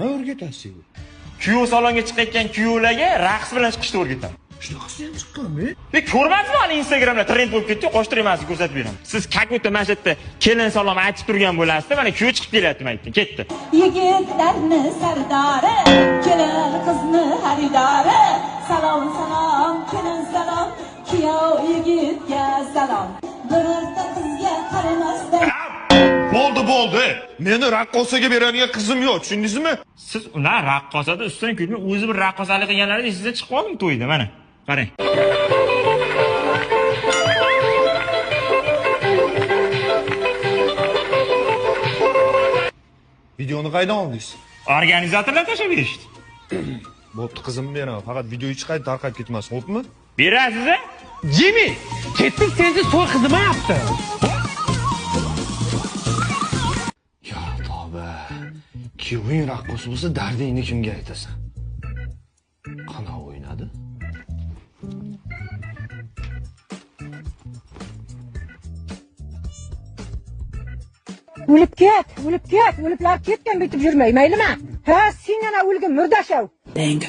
Nima o'rgatasiz? Kuyov salonga chiqayotgan kuyovlarga raqs bilan chiqishni o'rgataman. Shunaqasi ham chiqqanmi? E, ko'rmadingizmi hali Instagramda trend bo'lib ketdi, qo'shtirib emas ko'rsatib beraman. Siz как будто mana shu yerda kelin salom aytib turgan bo'lasizda, mana kuyov chiqib kelyapti mana yerdan, ketdi. Yigitlarni sardori, kelin qizni xaridori. Salom salom, kelin salom, kuyov yigitga salom. Birorta qizga qaramasdan Bo'ldi, bo'ldi. Meni raqqosaga beradigan qizim yo'q, tushundingizmi? Siz ular raqqosada ustidan kulmay o'zi bir raqqosalik qilganlarida esingizdan chiqib qoldimi to'yda mana. Qarang. Videoni qaydan oldingiz? Organizatorlar tashlab berishdi. Bo'pti, qizimni beraman. Faqat video hech qayerda tarqab ketmasin, xo'pmi? Berasiz a? Jimmy, ketdik sensiz to'y qizimayapti. Ya tavba. Kuyoving raqqos bo'lsa, dardingni kimga aytasan? Qana o'ynadi? O'lib ket, o'lib ket, o'liblar ketgan bitib yurmay, maylimi? Ha, sen yana o'lgin murdashav. Bang.